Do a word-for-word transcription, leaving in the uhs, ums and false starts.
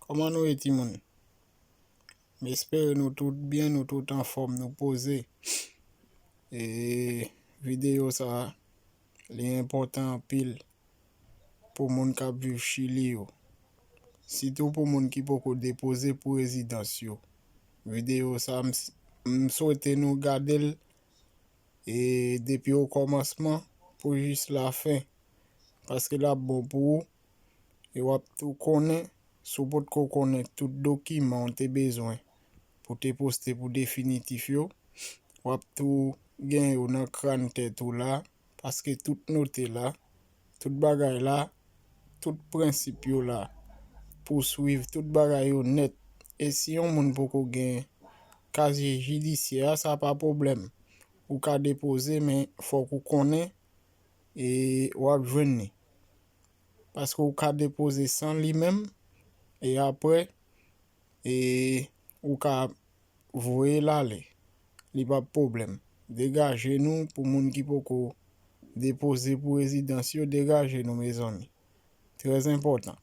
Kòman nou ye, timoun? M espere nou tout byen, nou tout anfòm, nou poze. E videyo sa a, li enpòtan anpil pou moun k ap viv Chili yo. Sitou pou moun ki poko depoze pou rezidans yo. Videyo sa a, m, m swete nou gade l e depi okòmansman pou jis lafen, paske l ap bon pou ou, e w ap tou konnen, si w potko konnen tout dokiman w te bezwen pou te poste pou definitif yo, w ap tou gen yo nan kràn tèt ou la, paske tout note la, tout bagay la, tout prensip yo la pou swiv, tout bagay yo nèt. E si yon moun poko gen kazye jidisyè a, sa pa pwoblèm. Ou ka depoze, men fòk ou konnen e w ap jwenn li. Paske ou ka depoze san li menm, e apre, e ou ka voye l ale. Li p ap pwoblèm. Degaje nou pou moun ki poko depoze pou rezidans yo, degaje nou, mezanmi. Trè enpòtan.